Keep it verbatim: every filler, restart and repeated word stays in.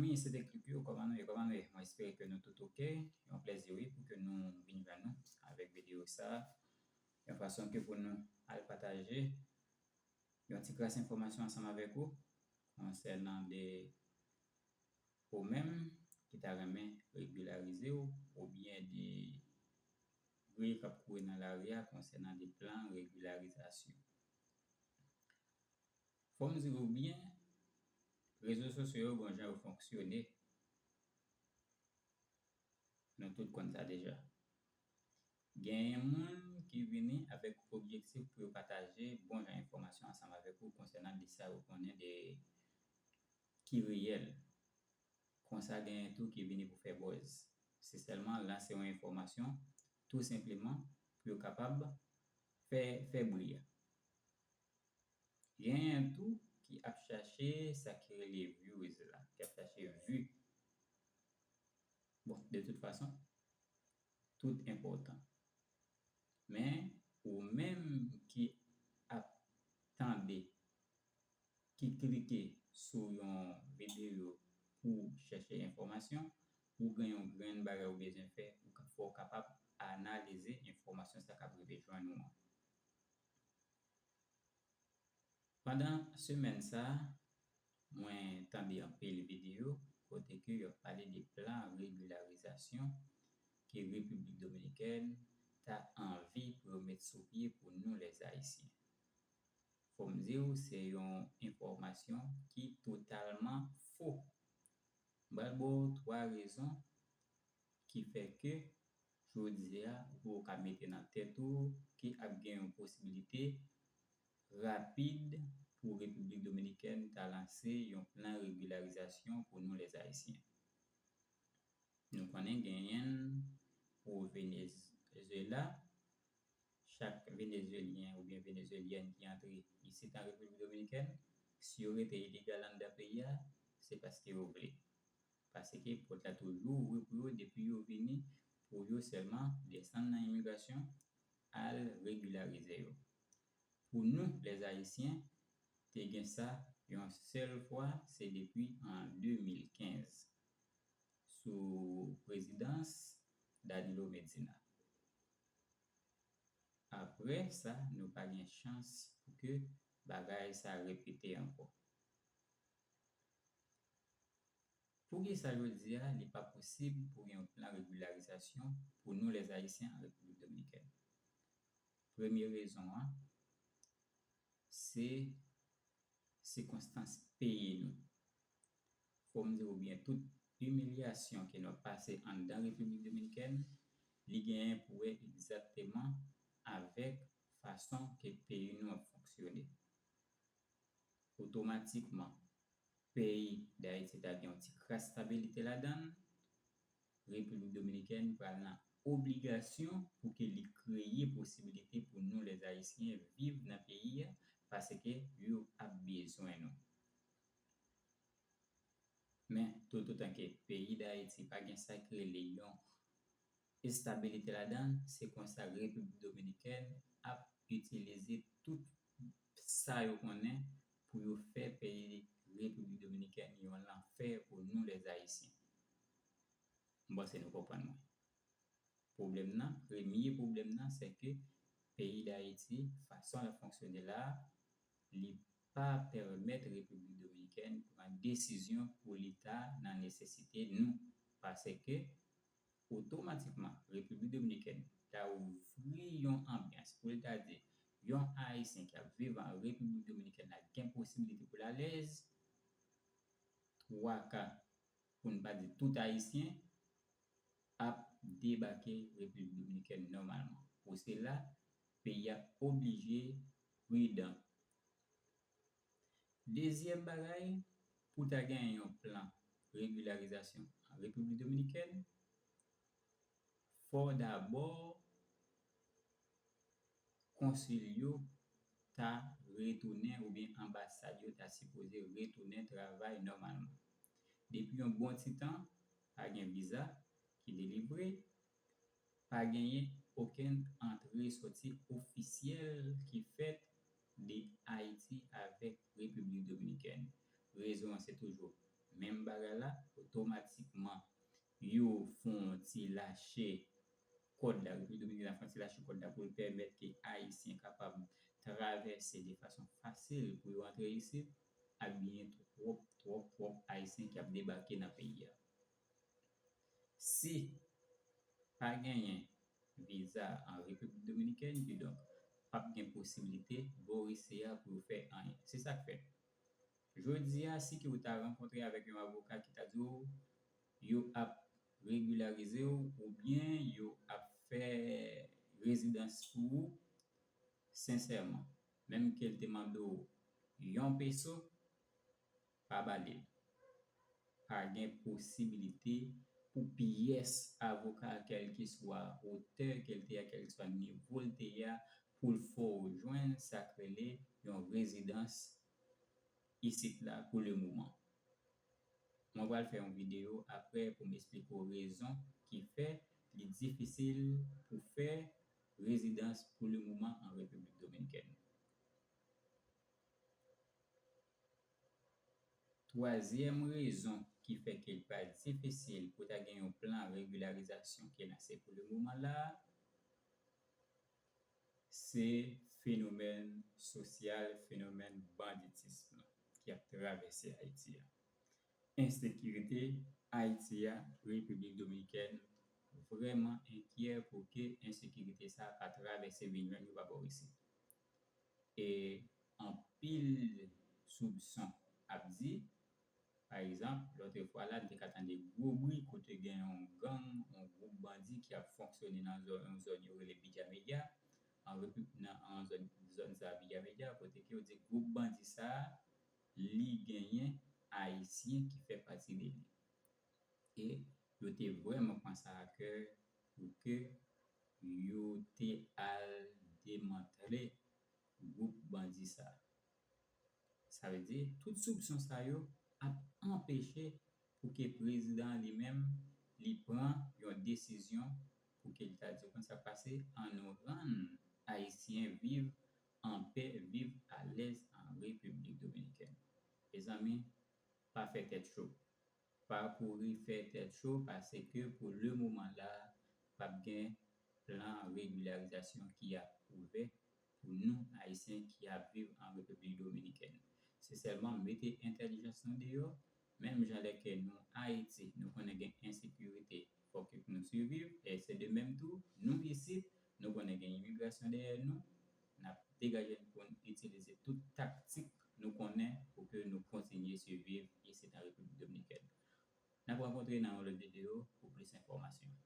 Hey, se te Clip Yo, kòman nou ye, kòman nou ye? Mwen espere ke nou tout oke. Yon plèzi, wi, pou ke nou vin jwenn nou avèk videyo sa a. Yon fason ke pou nou al pataje yon ti kras enfòmasyon ansanm avèk ou konsènan de ou menm ki ta renmen regilarize w oubyen de bri k ap kouri nan lari a konsènan de plan regilarizasyon. Fò m di w byen, rezo sosyo yo gon jan yo fonksyone. Nou tout konn sa deja. Genyen moun ki vini avèk objektif pou yo pataje bon jan enfòmasyon ansanm avèk ou konsènan de sa yo konnen de ki reyèl. Konsa genyen tou ki vini pou fè buzz. Se sèlman lanse yon enfòmasyon tou senpleman pou yo kapab fè, fè bri a. Genyen tou ki ap chache sa ki rele views la, ki ap chache vi. Bon, de tout fason, tout enpòtan. Men, ou menm ki ap tande, ki klike sou yon videyo pou chèche enfòmasyon, ou gen yon grenn bagay ou bezwen fè, ou ka, fò w kapab analize enfòmasyon sa k ap rive jwenn ou an. Pandan semèn sa a, mwen tande anpil videyo kote ke yo ap pale de plan regilarizasyon ke Repiblik Dominikèn ta anvi pou yo met sou pye pou nou lèzayisyen. Fò m di w, se yon enfòmasyon ki totalman fo. M pral ba w twa rezon ki fè ke jodi a ou ka mete nan tèt ou ke ap gen yon posibilite rapid pou Repiblik Dominikèn ta lanse yon plan regilarizasyon pou nou lèzayisyen. Nou konnen genyen l pou Venezuela. Chak Venezuelyen oubyen Venezuelyèn ki antre isit an Repiblik Dominikèn, si yo rete ilegal anndan peyi a, se paske yo vle. Paske pòt la toujou ouvri pou yo depi yo vini, pou yo sèlman desann nan imigrasyon, al regilarize yo. Pou nou, lèzayisyen, te gen sa yon sèl fwa, se depi an de mil kenz, sou prezidans Danilo Medina. Apre sa, nou pa gen chans pou ke bagay sa repete ankò. Poukisa jodi a li pa posib pou gen yon plan regilarizasyon pou nou lèzayisyen an Repiblik Dominikèn? Premye rezon an, se sikonstans peyi nou. Fò m di w byen, tout imilyasyon ke nou ap pase anndan Repiblik Dominikèn, li genyen pou wè egzakteman avèk fason ke peyi nou ap fonksyone. Otomatikman, peyi Dayiti ta gen yon ti kras stabilite ladan l, Repiblik Dominikèn pral nan obligasyon pou ke li kreye posibilite pou nou lèzayisyen viv nan peyi a, paske yo ap bezwen nou. Men, toutotan ke peyi Dayiti pa gen sa ki rele yon estabilite ladan l, se konsa Repiblik Dominikèn ap itilize tout sa yo konnen pou yo fè peyi Repiblik Dominikèn yon lanfè pou nou lèzayisyen. M panse nou konprann mwen. Pwoblèm nan, premye pwoblèm nan, se ke peyi Dayiti, fason l ap fonksyone la a, li pa pèmèt Repiblik Dominikèn pran desizyon pou li ta nan nesesite nou, paske otomatikman Repiblik Dominikèn ta ouvri yon anbyans pou li ta di yon Ayisyen ki ap viv an Repiblik Dominikèn la gen posibilite pou l alèz, twa ka, pou n pa di tout Ayisyen, ap debake Repiblik Dominikèn nòmalman. Pou sela, peyi a oblije pridan. Dezyèm bagay, pou ta gen yon plan regilarizasyon an Repiblik Dominikèn, fò dabò konsil yo ta retounen oubyen anbasad yo ta sipoze retounen travay nòmalman. Depi yon bon ti tan, pa gen viza ki delivre, pa genyen okenn antre sòti ofisyèl ki fèt de Ayiti avèk Repiblik Dominikèn. Rezon an se toujou menm bagay la, otomatikman yo fè yon ti lache kòd la, Repiblik Dominikèn ap fè yon ti lache kòd la pou l pèmèt ke Ayisyen kapab travèse de fason fasil pou yo antre isit, ap genyen twòp, twòp, twòp Ayisyen k ap debake nan peyi a. Si pa genyen viza an Repiblik Dominikèn, kidonk p ap gen posiblite bò isi a pou yo fè anyen. Se sa k fèt. Jodi a, si ke ou ta rankontre avèk yon avoka ki ta di w yo ap regilarize w oubyen yo ap fè rezidans pou ou, sensèman, menm ke l te mande w yon peso, pa ba li l. Pa gen posibilite pou pyès avoka, kèlkeswa otè ke l te ye a, kèlkeswa nivo l te ye a, pou l fè w jwenn sa k rele yon rezidans isit la pou lemoman. Mwen pral fè yon videyo apre pou m esplike w rezon ki fè li difisil pou fè rezidans pou lemoman an Repiblik Dominikèn. Twazyèm rezon ki fè ke l pa difisil pou ta gen yon plan regilarizasyon ki lanse pou lemoman la a, se fenomèn sosyal, fenomèn banditism ki ap travèse Ayiti a. Ensekirite Ayiti a, Repiblik Dominikèn vrèman enkyè pou ke ensekirite sa a pa travèse vin jwenn yo pa bò isit. E anpil soupson ap di, pa egzanp, lòt fwa la, n te ka tande gwo bri kote gen yon gang, yon gwoup bandi ki ap fonksyone nan zòn, yon zòn yo rele Bidya Medya, an Repib-, nan, an zòn, zòn sa a, Bidya Medya, kote ke yo di gwoup bandi sa a, li genyen Ayisyen ki fè pati de li. E yo te vrèman pran sa a kè pou ke yo te al demantle gwoup bandi sa a. Sa vle di, tout soupson sa yo ap anpeche pou ke prezidan an li menm, li pran yon desizyon pou ke li ta di, ou konn sa k pase, ann nou rann Ayisyen viv anpè, viv alèz an Repiblik Dominikèn. Mezanmi, pa fè tèt cho. Pa kouri fè tèt cho, paske pou lemoman la, p ap gen plan regilarizasyon ki ap ouvè pou nou, Ayisyen ki ap viv an Repiblik Dominikèn. Se sèlman mete entèlijans nou deyò, menm jan lè ke nou Ayiti, nou konnen gen ensekirite, fòk nou siviv, e se de menm tou, nou isit, nou konnen gen imigrasyon dèyè nou, n ap degaje n pou n itilize tout taktik nou konnen pou ke nou kontinye siviv isit an Repiblik Dominikèn. N ap rankontre nan yon lòt videyo pou plis enfòmasyon.